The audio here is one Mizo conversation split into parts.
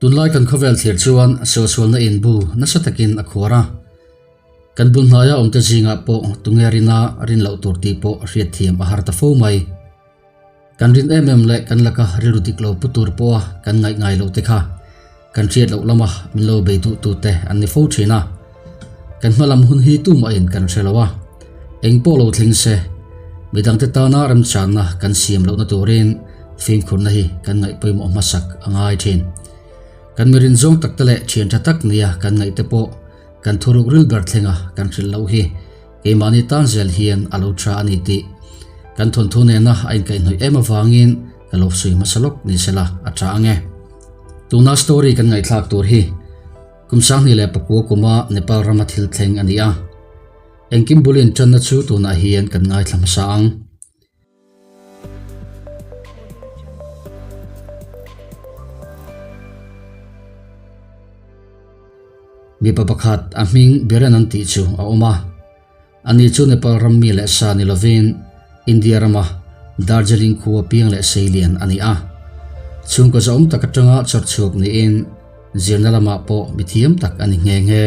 Tunlai kan khawvel thlir chuan suahsualna in bu nasa takin a khuar a. Kan bul hnaia awmte zingah pawh tunge rina rin loh tur tih pawh hriatthiam a har ta fo mai. Kan rin em em leh kan laka rilru dik lo pu tur pawha kan ngaih ngai loh te kha kan hriat loh lama min lo bei duh tute an ni fo thin a. Kan hmalam hun hi tumahin kan hre lo a, eng pawh lo thleng se midangte tana remchanna kan siam lohna turin fimkhurna hi kan ngaih pawimawh hmasak a ngai thin. Kan mirin zawng takte leh thian tha tak nia kan ngaihte pawh kan thuruk ril ber thlenga kan hrilh loh hi Keimahni tan zel hian a lo tha a ni tih kan thawnthu nena a inkaihhnawih em avangin ka lo sawi hmasa lawk ni sela a tha ang e. Tuna story kan ngaihthlak tur hi kum 2009 kuma Nepal rama thil thleng a ni a. Engkim bulin tanna chu tunah hian kan ngaithla hmasa ang. Mipa pakhat a hming Biren an tih chu a awm a. Ani chu Nepal ram mi leh sa ni lovin India rama Darjeeling khua piang leh seilian a ni a. Chhungkaw zahawm tak atanga chawrchhuak niin zirna lamah pawh mithiam tak a ni nghe nghe.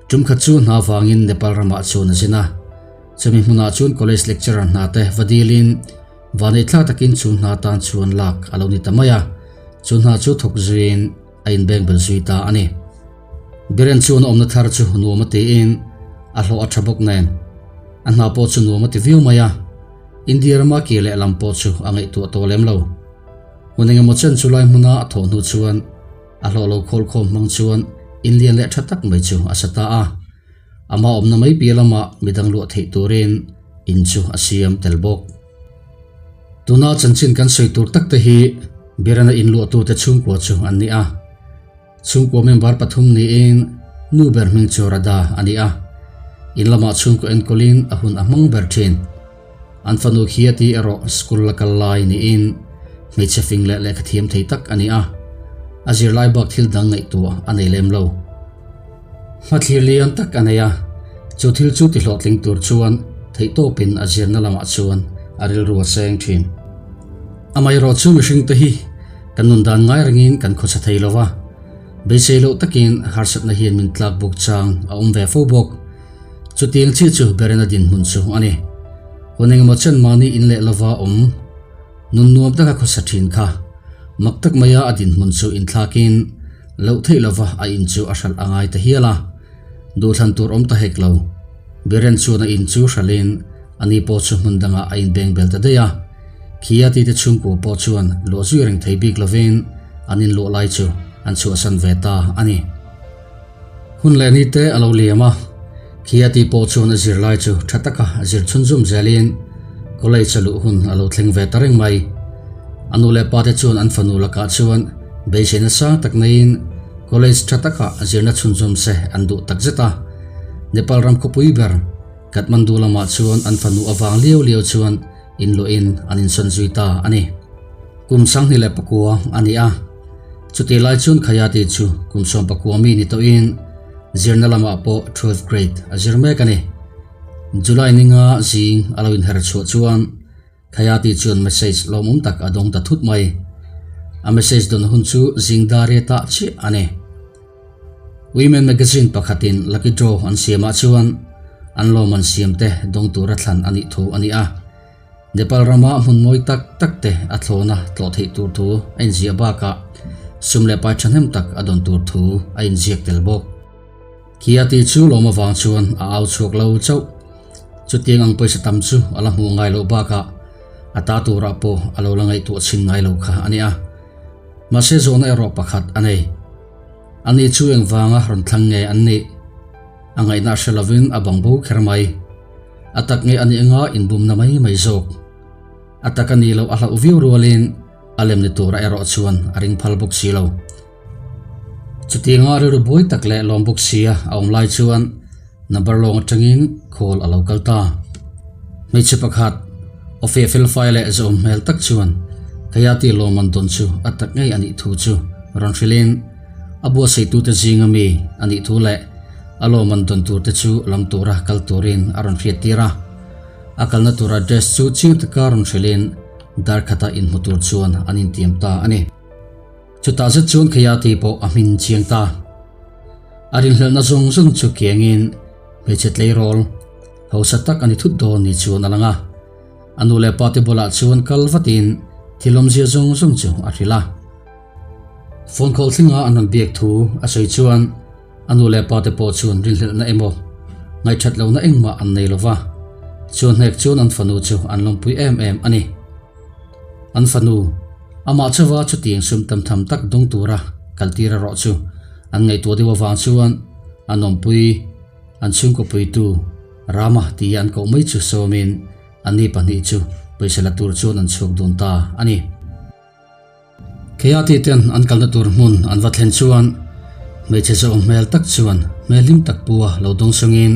Tum khat chu hna vangin Nepal ramah chuan a zin a. Chumi hmunah chuan college lecturer hna te va dilin vaneihthlak takin chu hna tan chuan lak a lo ni ta mai a. Chu hna chu thawk zuiin a inbeng bel zui ta a ni. Biren chuan a awmna thar chu nuam a tiin a hlawh a tha bawk nen a hna pawh chu nuam a ti viau mai a. India rama kir leh lam pawh chu a ngaihtuah tawh lem lo. Hun engemaw chen chu lai hmuna a thawh hnu chuan A hlawh lo khawl khawm hmang chuan in lian leh tha tak mai chu a sa ta a. Ama awmna mai piah lamah midang luah theih turin in chu a siam tel bawk. Tuna chanchin kan sawi tur tak te hi Birana in luahtute chhungkua chu an ni a. Chhungkua member pathum niin nu ber hming chu Radha a ni a. In lamah chhungkaw enkawlin a hun a hmang ber thin. An fanu Khiati erawh school la kal lai niin hmeichhe fing leh lehkha thiam thei tak a ni a, a zirlai bak thil dang ngaihtuah a nei lem lo. Hmathlir lian tak a nei a, chu thil chu ti hlawhtling tur chuan theihtawpin a zirna lamah chuan a rilru a cheng thin. Amaherawh chu mihringte hi kan nun dan ngai rengin kan khawchhe thei lo va, beisei loh takin harsatna hian min tlak buk chang a awm ve fo bawk. Chutiang chiah chu Berena dinhmun chu a ni. Hun engemaw chen mahni in leh lova awm nun nuam taka khawsa thin kha mak tak maia a dinhmun chu inthlakin loh theih lova a in chu a hralh a ngai ta hial a. Duhthlan tur awm ta hek lo. Beren chuan a in chu hralhin ani pawh chu hmun dangah a inbeng bel ta daih a. Khia tite chhungkua pawh chuan luah zui reng thei bik lovin an inluah lai chu an chhuahsan ve ta a ni. Hun leh ni te a lo liam a, khi a tih pawh chuan a zirlai chu tha taka a zir chhunzawm zelin college a luh hun a lo thleng ve ta reng mai. A nu leh pa te chuan an fanu lakah chuan beiseina sang tak neiin college tha taka a zirna chhunzawm se an duh takzet a. Nepal ram khawpui ber Kathmandu lamah chuan an fanu avang liau liau chuan inluahin an insawn zui ta a ni. Kum 2009 a ni a. Chutih lai chuan Khayati chu kum 19 mi ni tawhin zirna lamah pawh twelfth grade a zir mek a ni. July ninga zing a lo inher chhuah chuan Khayati chuan message lawmawm tak a dawng ta thut mai. A message dawn hun chu zing dar riat ah chiah a ni. Women magazine pakhatin lucky draw an siamah chuan an lawm an siamte dawng tura thlan a nih thu a ni a. Nepal rama hmun mawi tak tak te a thlawna tlawh theih tur thu a inziah bakah sum leh pai thahnem tak a dawn tur thu a inziak tel bawk. Kia tih chu lawm avang chuan a au chhuak lo chauh. Chutiang ang pawisa tam chu a la hmuh ngai loh bakah a ta turah pawh a lo la ngaihtuah chhin ngai lo kha a nia. Mahse zawhna erawh pakhat a nei. Ani chu engvanga rawn thlang nge an nih? A ngaihna hre lovin a bang bo kher mai. A tak nge a nih anga inbumna mai mai zawk. A tak a nih loh a hlauh viau rualin a lem ni tura erawh chuan a ring phal bawk si lo. Chutianga rilru buai tak leh lawm bawk sia a awm lai chuan number lawng atangin call a lo kal ta. Hmeichhe pakhat, awfe felfai leh zawm hmel tak chuan Kayati lawmman dawn chu a tak ngei a nih thu chu rawn hrilhin a buatsaitute zinga mi a nih thu leh A lawmman dawn tur te chu lam tura kal turin a rawn hriat tir a. A kalna tur address chu chiang taka rawn hrilhin dar khata inhmu tur chuan an intiam ta a ni. Chutah zet chuan Khayati pawh a hmin chiang ta. A rinhlelhna zawng zawng chu kiangin hmeichhe tleirawl hausa tak a ni thut dawn ni chuan a lang a. A nu leh pa te bulah chuan kal vatin thil awmzia zawng zawng chu a hrilh a. Phone call thlenga an rawn biak thu a sawi chuan a nu leh pa te pawh chuan rinhlelhna emaw ngaihthat lohna engmah an nei lova, chuan hnek chuan an fanu chu an lawmpui em em a ni. An fanu, amah chauha chutiang sum tam tham tak dawng tura kaltir erawh chu an ngaihtuah deuh avang chuan an awmpui an chhungkaw puitu Rama tia an koh mai chu sawmin anni pahnih chu pawisa la tur chuan an chhuak dun ta a ni. Keiati ten an kalna tur hmun an va thlen chuan hmeichhe zawng hmel tak chuan hmel hlim tak pua lo dawng sawngin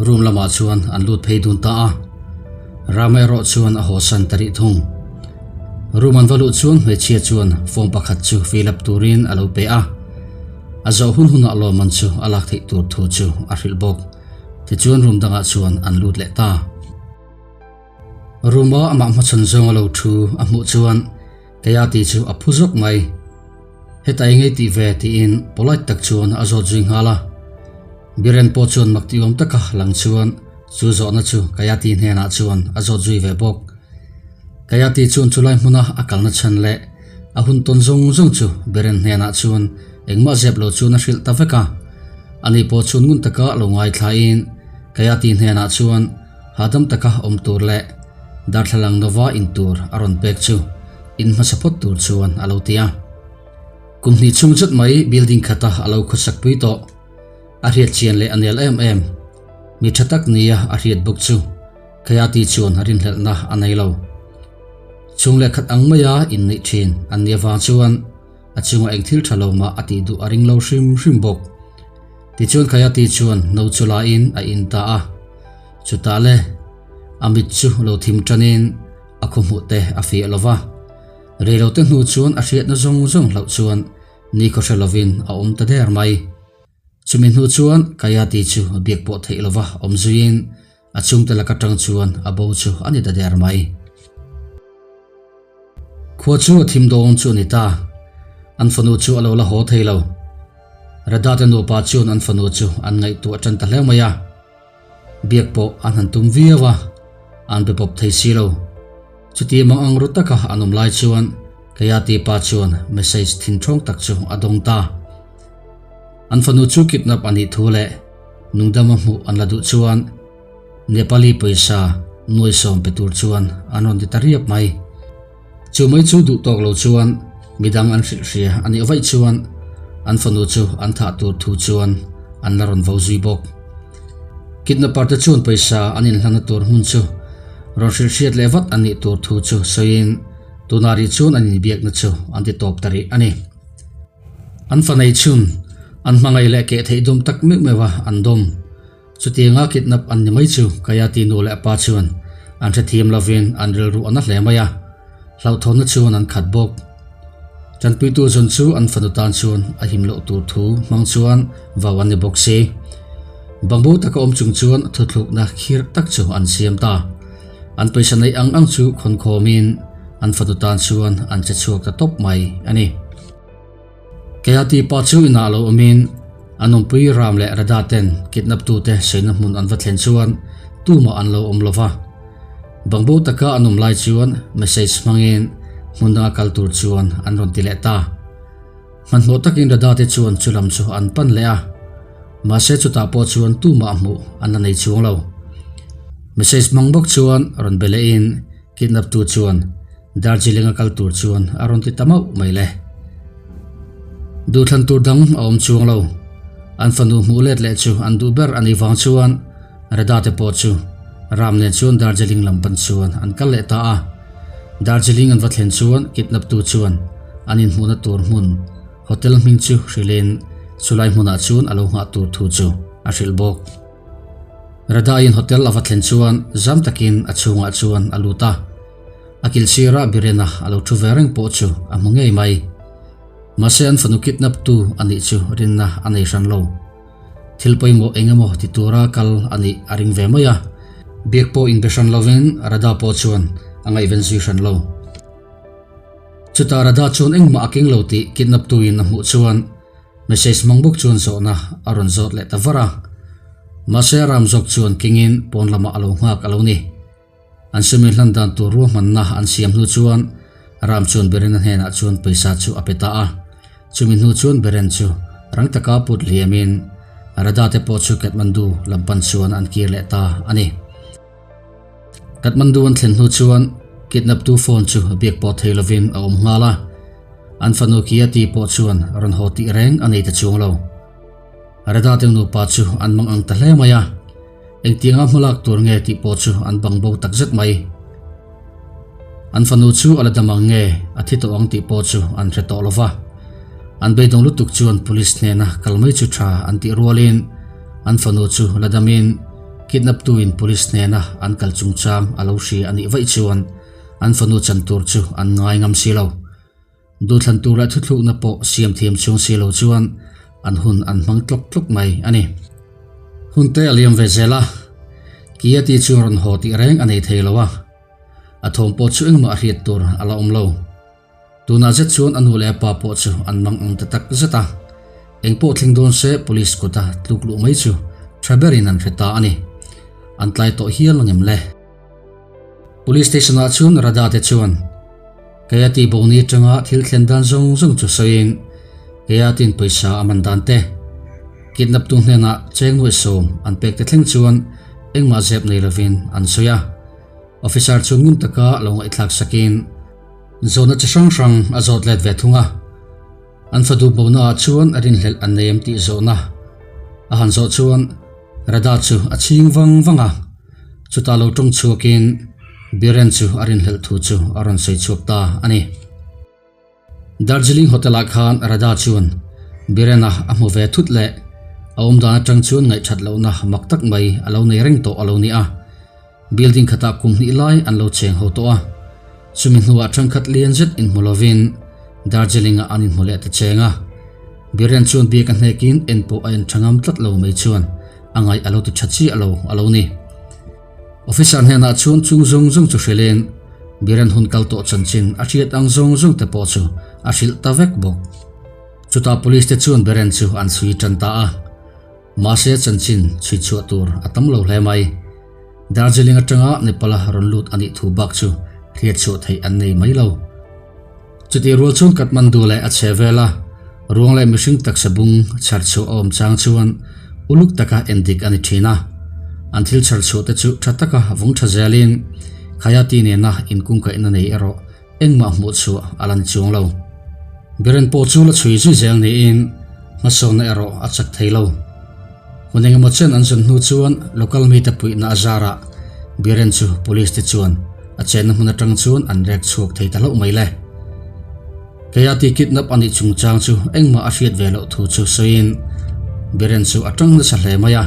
room lamah chuan an lut phei dun ta a. Rama erawh chuan a hawsan ta rih thung. Room an va luh chuan hmeichhia chuan form pakhat chu fill up turin a lo pe a. A zawh hun hunah lawmman chu a lak theih tur thu chu a hrilh bawk. Tichuan room dangah chuan an lut leh ta. Room-a amah hmachhawn zawng a lo thu a hmuh chuan Kayati chu a phu zawk mai. Heta eng ei tih ve tiin polite tak chuan a zawt zui nghal a. Biren pawh chuan mak tih awm taka lang chuan chu zawhna chu Kayati hnenah chuan a zawt zui ve bawk. Kayati chuan chulai hmuna a kalna chhan leh a hun tawn zawng zawng chu Biren hnenah chuan engmah zep lo chuan a hrilh ta vek a. Ani pawh chuan ngun taka lo ngaithlain Kayati hnenah chuan Hahdam taka awm tur leh darthlalang nova in tur a rawn pek chu in hmasa phawt tur chuan a lo ti a. Kum hnih chhung zet mai building khata a lo khawsak pui tawh. A hriat chian leh a nel em em. Mi tha tak nia a hriat bawk chu Khayati chuan rinhlelhna a nei lo. Chhung leh khat ang maia inneih thin an nih avang chuan a chungah eng thil tha lo mah a tih duh a ring lo hrim hrim bawk. Tichuan Khayati chuan no chu lain a in ta a, chutah le a mit chu lo thim tanin a khaw hmuh te a fiah lo va. Reilote hnu chuan a hriatna zawng zawng hlauh chuan nikhaw hre lovin a awm ta der mai. Chumi hnu chuan Khayati chu biak pawh theih lova awm zuiin a chhungte lak atang chuan a bo chu a ni ta der mai. Khua chu a thim dawn chu a ni ta. An fanu chu a lo la haw thei lo. Radha te nupa chuan an fanu chu an ngaihtuah tan ta hle mai a. Biak pawh an han tum viau a, an be pawp thei si lo. Chuti mang ang ru taka an awm lai chuan Kayati pa chuan message thinthawng tak chu a dawng ta. An fanu chu kidnap a nih thu leh nungdama hmuh an la duh chuan Nepali pawisa nuaisawm pe tur chuan an rawn ti ta riap mai. Chu mai chu duh tawk lo chuan midang an hrilh hria a nih vaih chuan an fanu chu an thah tur thu chuan an la rawn vo zui bawk. Kidnapper te chuan pawisa an inhlanna tur hmun chu rawn hrilh hriat leh vat a nih tur thu chu sawiin tunah rih chuan an inbiakna chu an ti tawp ta rih a ni. An fanei chhun an hmangaih leh keh theih dawm tak meuh meuh a an dawm. Chutianga kidnap an ni mai chu Kayati nu leh pa chuan an hrethiam lovin an rilru a na hle mai a, hlauhthawnna chuan an khat bawk. Tanpuitu zawn chu an fanu tan chuan a him loh tur thu hmang chuan vau an ni bawk si. Bangbo taka awm chung chuan thuthlukna khir tak chu an siam ta. An pawisa neih ang ang chu khawnkhawmin an fanu tan chuan an che chhuak ta tawp mai a ni. Kayati pa chu inah lo awmin an awmpui Ram leh Radha ten kidnap tute saina hmun an va thlen chuan tumah an lo awm lova. Bangbo taka an awm lai chuan message hmangin hmun danga kal tur chuan an rawn ti leh ta. Hmanhmawh takin Radha te chuan chu lam chu an pan leh a, mahse chutah pawh chuan tumah hmuh an la nei chuang lo. Message hmang bawk chuan rawn be lehin kidnap tu chuan Darjeeling a kal tur chuan a rawn ti ta mauh mai le. Duhthlan tur dang a awm chuang lo. An fanu hmuh let leh chu an duh ber a nih vang chuan Radha te pawh chu Ram nen chuan Darjeeling lam pan chuan an kal leh ta a. Darjeeling an va thlen chuan kidnap tu chuan an inhmuhna tur hmun hotel hming chu hrilhin chulai hmunah chuan a lo nghah tur thu chu a hrilh bawk. Radha-in hotel a va thlen chuan zam takin a chhungah chuan a lut a. A kil sirah Birena a lo thu ve reng pawh chu a hmu ngei mai. Mahse an fanu kidnap tu a nih chu rinna a nei hran lo. Thil pawimawh eng emaw ti tura kal a nih a ring ve mai a. Biak pawh inbe hran lovin Radha pawh chuan a ngaihven zui hran lo. Chutah Radha chuan engmah a keng lo tih kidnap tuin a hmuh chuan message hmang bawk chuan zawhna a rawn zawt leh ta var a. Mahse Ram zawk chuan kengin pawn lamah a lo nghak a lo ni. An sumi hlan dan tur ruahmanna an siam hnu chuan Ram chuan Berena hnenah chuan pawisa chu a pe ta a. Chumi hnu chuan Beren chu rang taka put hliamin Radha te pawh chu Kathmandu lam pan chuan an kir leh ta a ni. Kathmandu an thlen hnu chuan kidnap-tu phone chu biak pawh thei lovin a awm nghal a. An fanu Kiyati pawh chuan rawn haw tih reng a nei ta chuang lo. Radha te nupa chu an mang ang ta hle mai a. Engtianga hmalak tur nge tih pawh chu an bang bo tak zet mai. An fanu chu a la dam ang nge a thi tawh ang tih pawh chu an hre tawh lo va. An beidawng lutuk chuan police hnena kal mai chu tha an tih rualin an fanu chu la damin kidnap tuin police hnena an kal chungchang a lo hria a nih vaih chuan an fanu chan tur chu an ngai ngam si lo. Duhthlan tur leh thuthlukna pawh siam thiam chhung si lo chuan an hun an hmang tlawk tlawk mai a ni. Hun te a liam ve zel a, Kiyati chu rawn haw tih reng a nei thei lo a, a thawm pawh chu engmah a hriat tur a la awm lo. Tunah zet chuan a nu leh a pa pawh chu an mang ang ta tak zet a, eng pawh thleng dawn se police kuta tluk luh mai chu tha berin an hre ta a ni. An tlai tawh hial angem le? Police station ah chuan Radha te chuan Kayati Boni atanga thil thlen dan zawng zawng chu sawiin Kayatin pawisa a man dan te, kidnap tu hnenah cheng nuaih sawm an pek te thleng chuan engmah zep nei lovin an sawi a. Officer chu ngun taka lo ngaihthlak sakin zawhna chi hrang hrang a zawt let ve thung a. An fadu bona ah chuan a rinhlelh an nei em tih zawhna a han zawh chuan Radha chu a chhing vang vang a, chutah lo tawng chhuakin Biren chu a rinhlelh thu chu a rawn sawi chhuak ta a ni. Darjeeling Hotel ah khan Radha chuan Biren-a a hmu ve thut leh a awmdan atang chuan ngaihthat lohna mak tak mai a lo nei reng tawh a lo ni a. Building khatah kum hnih lai an lo cheng ho tawh a, chumi hnuah thenkhat lian zet inhmu lovin Darjeeling-ah an inhmu leh ta cheng a. Biren chuan biak a hnekin en pawh a en tha ngam tlat lo mai chuan a ngaih a lo ti tha chiah lo a lo ni. Officer hnenah chuan chung zawng zawng chu hrilhin Biren hun kal tawh chanchin a hriat ang zawng zawng te pawh chu a hrilh ta vek bawk. Chutah police te chuan Biren chu an chhui tan ta a. Mahse chanchin chhui chhuah tur a tam lo hle mai. Darjeeling atanga Nepal-a rawn lut a nih thu bak chu hriat chhuah theih an nei mai lo. Chutih rual chuan Kathmandu leh a chhe vela ruang leh mihring taksa bung chhar chhuah a awm chang chuan uluk taka endik a ni thin a. An thil chhar chhuah te chu tha taka vawng tha zelin Khayati nena inkungkaihna nei erawh engmah hmuh chhuah a la ni chuang lo. Biren pawh chu la chhui zui zel niin hmasawnna erawh a chak thei lo. Hun engemaw chen an zawn hnu chuan local mite puihna a zarah Biren chu police te chuan a chenna hmun atang chuan an rek chhuak thei ta hlauh mai le. Kayati kidnap a nih chungchang chu engmah a hriat ve loh thu chu sawiin Biren chu a tang nasa hle mai a.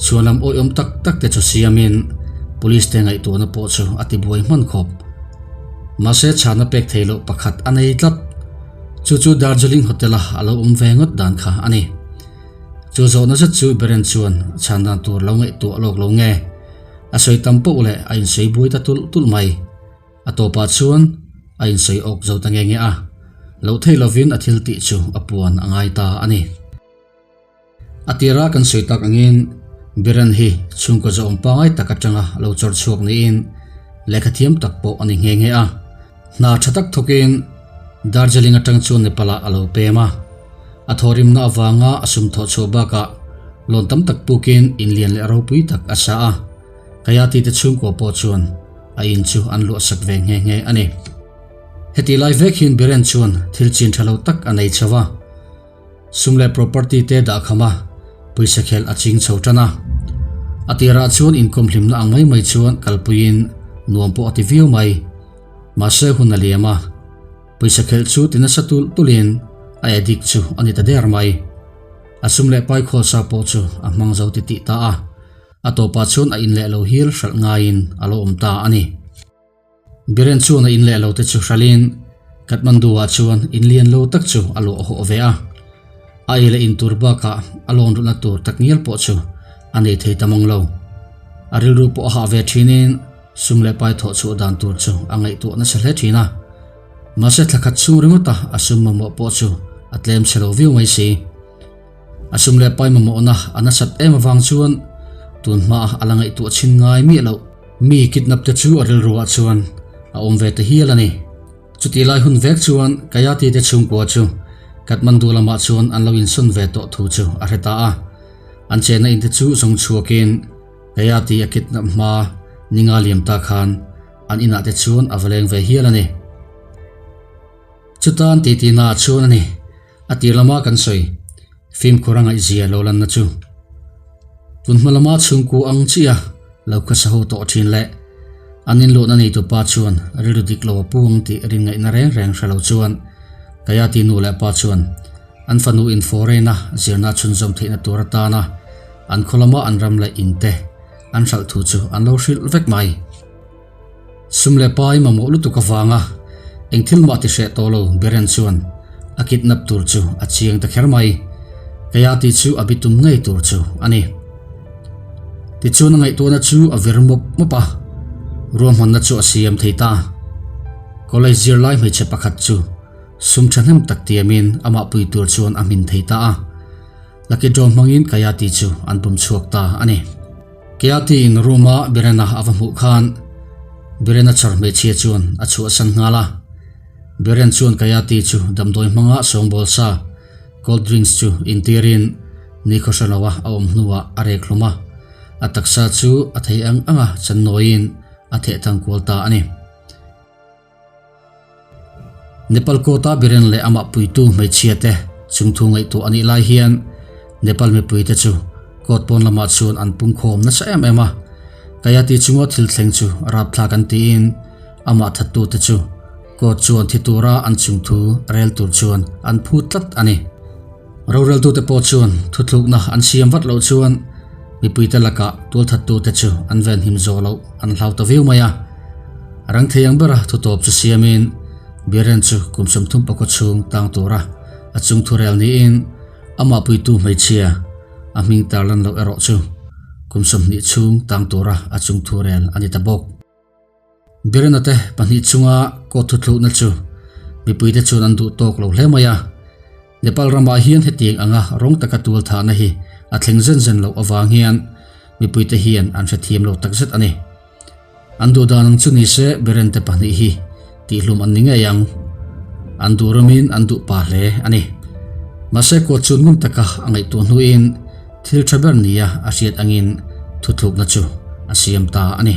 Chhuanlam awihawm tak tak te chu siamin police te ngaihtuahna pawh chu a tibuai hman khawp. Mahse chhana pek thei loh pakhat a nei tlat. Chu chu Darjeeling Hotel-a a lo awm ve ngawt dan kha a ni. Chu zawhna zet chu Beren chuan chhan dan tur lo ngaihtuah lawk lo nge. A sawi tam poh leh a insawi buai ta tulh tulh mai. A tawpah chuan a insawi awk zo ta nge nge a. Loh theih lovin a thil tih chu a puan a ngai ta a ni. A tira kan sawi tak angin Biren hi chhungkaw zawm pangai tak atanga lo chawr chhuak niin lehkha thiam tak pawh a ni nghe nghe a. Hna tha tak thawkin Darjeeling atang chuan Nepal-ah a lo pem a. A thawhrimna avanga a sum thawh chhuah bakah lawn tam tak pukin in lian leh ropui tak a sa a. Kayati te chhungkua pawh chuan a in chu an luahsak ve nghe nghe a ni. Hetih lai vek hian Biren chuan thil chin tha lo tak a nei chho a. Sum leh property te dah kham a, pawisa khelh a ching chho tan a. A tirah chuan inkawm hlimna ang mai mai chuan kalpuiin nuam pawh a ti viau mai. Mahse hun a liam a, pawisa khelh chu ti nasa tulh tulhin a addict chu a ni ta der mai. A sum leh pai khawlsa pawh chu a hmang zo ti tih ta a, a tawpah chuan a in leh lo hil hralh ngaiin a lo awm ta a ni. Biren chuan a in leh lo te chu hralhin Kathmandu ah chuan in lian lo tak chu a luah hawh ve a. A ei leh in tur bakah a lawn rulhna tur tak ngial pawh chu a nei thei ta mang lo. A rilru pawh a hah ve thinin sum leh pai thawh chhuah dan tur chu a ngaihtuah nasa hle thin a. Mahse thla khat chhung ringawta a sum mamawh pawh chu a tlem chhe lo viau mai si. A sum leh pai mamawhna a nasat em avang chuan tun hmaa a la ngaihtuah chhin ngai miah loh. Mi kidnap te chu a rilruah chuan a awm ve ta hial a ni. Chutih lai hun vek chuan Kayati te chhungkua chu Kathmandu lamah chuan an lo insawn ve tawh thu chu a hre ta a. An chenna in te chu zawng chhuakin Kayati a kidnap hma ninga liam ta khan an inah te chuan a va leng ve hial a ni. Chutan titi naah chuan a ni. A tir lama kan sawi fimkhur a ngaihzia lo lanna chu tun hma lama chhungku ang chiah lo khawsa ho tawh thin leh an inluhna neitu pa chuan rilru dik lo a pu ang tih rin ngaihna reng reng hre lo chuan Kayati nu leh pa chuan an fanu in foreign a zirna chhunzawm theihna tur atana an khaw lama an ram leh in te an hralh thu chu an lo hrilh vek mai. Sum leh pai mamawh lutuk avanga eng thil mah ti hreh tawh lo Biren chuan a kidnap tur chu a chiang ta kher mai. Kayati chu a bitum ngei tur chu a ni. Tichuan a ngaihtuahna chu a vir mawp mawp a, ruahmanna chu a siam thei ta. College zirlai hmeichhe pakhat chu sum thahnem tak tiamin amah pui tur chuan a hmin thei ta a. Lucky draw hmangin Kayati chu an pum chhuak ta a ni. Kayati in room a Birena a va hmuh khan Birena chhar hmeichhia chuan a chhuahsan nghal a. Biren chuan Kayati chu damdawi hmanga sawngbawl sa cold drinks chu intirin nikhaw hre loa a awm hnuah a rek hlum a. A taksa chu a thei ang anga channawiin a thehthang kual ta a ni. Nepal Court-a Biren leh amah puitu hmeichhia te chungthu ngaihtuah a nih lai hian Nepal mipuite chu court pawn lamah chuan an pungkhawm nasa em em a. Kayati chunga thil thleng chu rapthlak an tiin amah thattute chu court chuan thi tura an chungthu rel tur chuan an phut tlat a ni. Roreltute pawh chuan thuthlukna an siam vat loh chuan mipuite lakah tualthattute chu an venhim zawh loh an hlau ta viau mai a. Rang thei ang bera thutawp chu siamin Biren chu kum 34 chhung tang tura a chung thurel niin amah puitu hmeichhia a hming tarlan loh erawh chu kum 20 chhung tang tura a chung thurel a ni ta bawk. Birena te pahnih chunga court thuthlukna chu mipuite chuan an duh tawk lo hle mai a. Nepal ramah hian hetiang anga rawng taka tual thahna hi a thleng zen zen loh avang hian mipuite hian an hrethiam lo takzet a ni. An duh dan ang chu ni se Biren te pahnih hi tihhlum an ni ngei ang. An duh ramin an duh pa hle a ni. Mahse court chuan ngun taka a ngaihtuah hnuin thil tha ber nia a hriat angin thuthlukna chu a siam ta a ni.